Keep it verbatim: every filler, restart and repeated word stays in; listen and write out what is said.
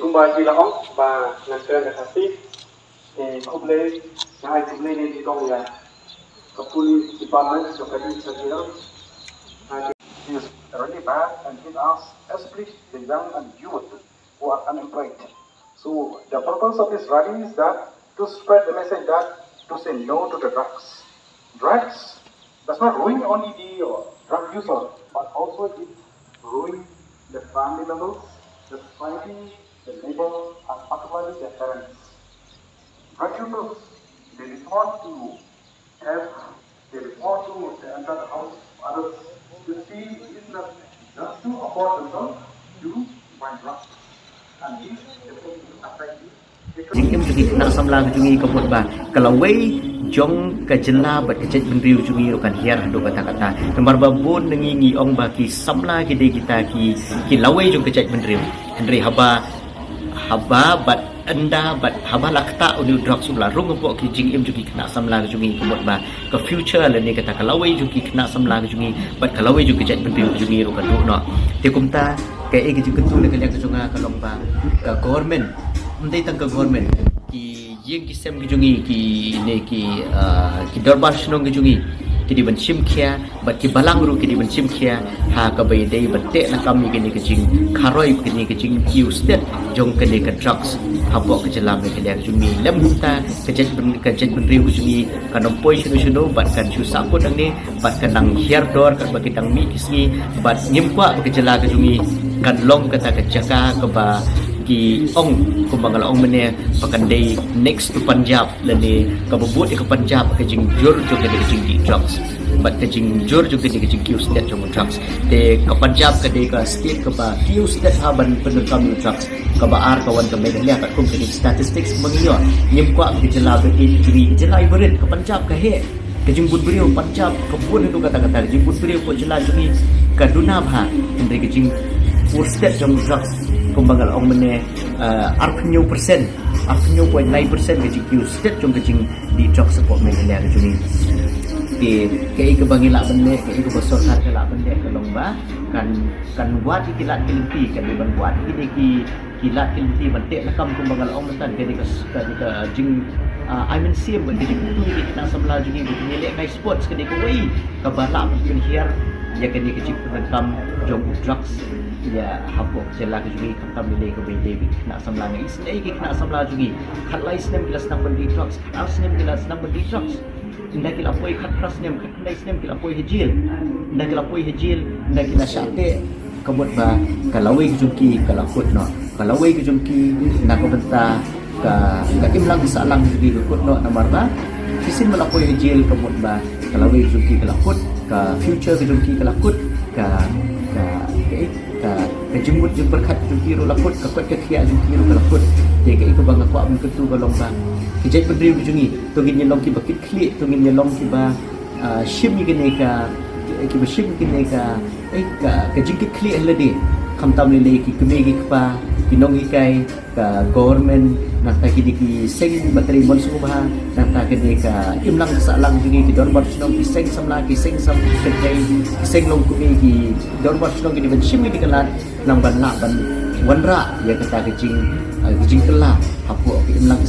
Kumba ki la ong ba ngan kren ka Khasi, te khublei, nga ai khublei ne ki kong ïa ka police department jong ka East Khasi Hills. It is really bad and it has especially the young and youth who are unemployed. So the purpose of this rally is that to spread the message that to say no to the drugs. Drugs does not ruin only the uh, drug user, but also it ruins the family members, the society, the neighbor, and particularly their parents. Drug users, they resort to theft, they resort to they enter the house of others. You see, this is not just to afford themselves, to buy drugs. And this definitely affect you. Jingim jong ki khynnah samla ka jong ngi ka mut ba ka lawei jong ka jylla bad ka jaitbynriew jong ngi ruh kan hiar haduh katta katta. Namar ba bun na ngi ngi ong ba ki samla ki dei kita ki ki lawei jong ka jaitbynriew. Hynrei haba haba bad ynda bad haba la ktah une u drugs u la rung hapoh ki jingim jong ki khynnah samla ka jong ngi ka mut ba ka future lane kata ka lawei jong ki khynnah samla ka jong ngi bad ka lawei jong ka jaitbynriew ka jong ngi ruh ka duh noh. Te kumta kaei ka jingkyntu na ka liang ka jong nga ka long ba ka government, ym dei tang ka government, ki ïing ki sem ki jong ngi, ki ne ki ah, ki dorbar shnong ki jong ngi ki dei ban shim khia bad ki balang ruh ki dei ban shim khia ha kaba ïadei ban teh lakam ïa kane ka jingkharoi, kane ka jingkiew stet jong kane ka drugs hapoh ka jylla Meghalaya ka jong ngi. Lem kumta ka jait byn- ka jaitbynriew ka jong ngi kan ym poi shano shano bad kan shu sahkut hangne bad kan dang hiar dor katba ki dang mih ki sngi bad ngim kwah ba ka jylla ka jong ngi kan long kata ka jaka kaba ki ong kumba nga la ong mynne ba kan dei next to Punjab lane kaba bud ïa ka Punjab ka jingjur jong kane ka jingdih drugs bad ka jingjur jong kane ka jingkiew stet jong drugs. Te ka Punjab ka dei ka state kaba kiew stet ha ban pyndonkam ïa drugs. Kaba ar ka wan ka Meghalaya katkum kane ka statistics ba ngi ïoh. Ngim kwah ka jylla ba ka jong ngi ka jylla i barit ka Punjab ka heh. Ka jingbud briew Punjab ka bun haduh katta katta, ka jingbud briew ka jylla jong ngi ka duna bha. Hynrei ka jingpur stet jong drugs kumba nga la ong mynne, eh, arphew percent, arphew point nine percent ka jingkiew stet jong ka jingdih drugs hapoh Meghalaya ka jong ngi. Te kaei kaba ngi lah ban leh, kaei kaba sorkar ka lah ban leh ka long ba kan kan wad ïa ki lad ki lynti, kan dei ban wad ïa ki dei ki ki lad ki lynti ban teh lakam kumba nga la ong mynta. Kane ka, kane ka jing, ah, ai mynsiem bad ka jingkyntu ïa ki khynnah samla jong ngi ba kin ïalehkai sports, kane kawei kaba lah ban pynhiar ïa kane ka jingpyndonkam jong u drugs ïa hapoh jylla ka jong ngi. Khamtam lei lei kaba ïadei bad ki khynnah samla, nga isynei ïa ki khynnah samla jong ngi, khatlai snem ki la sdang ban dih drugs, khatar snem ki la sdang ban dih drugs. Ynda ki la poi khatphra snem, khatkhyndai snem ki la poi ha jail. Ynda ki la poi ha jail, ynda ki la shah teh, ka mut ba ka lawei ka jong ki ka la kut noh. Ka lawei ka jong ki na ka bynta ka, ka imlang ka sahlang jong ki ka kut noh, namar ba shisien ba la poi ha jail ka mut ba ka lawei ka jong ki ka la kut, ka future ka jong ki ka la kut, ka, ka, ka, ka, ka jingmut jingpyrkhat jong ki ruh la kut, ka kot ka khiah jong ki ruh ka la kut. Te kaei kaba nga kwah ban kyntu ka long ba ki jaitbynriew ka jong ngi to ngin ïa long kiba kit khlieh, to ngin ïa long kiba, ah, shim ïa kane ka, kiba shim ïa kane ka, eh, ka, ka jingkit khlieh ha lade. Khamtam lei lei ki kmie ki kpa, ki nonghikai, ka government, nangta kine ki seng ba trei mon sngewbha, nangta kane ka imlang ka sahlang jong ngi, ki dorbar shnong, ki seng samla, ki seng sam, ki seng longkmie, ki dorbar shnong, ki dei ban shim ïa kane ka lad, nang ban lah ban wanrah ïa kata ka jing, ah, ka jingkylla hapoh ka imlang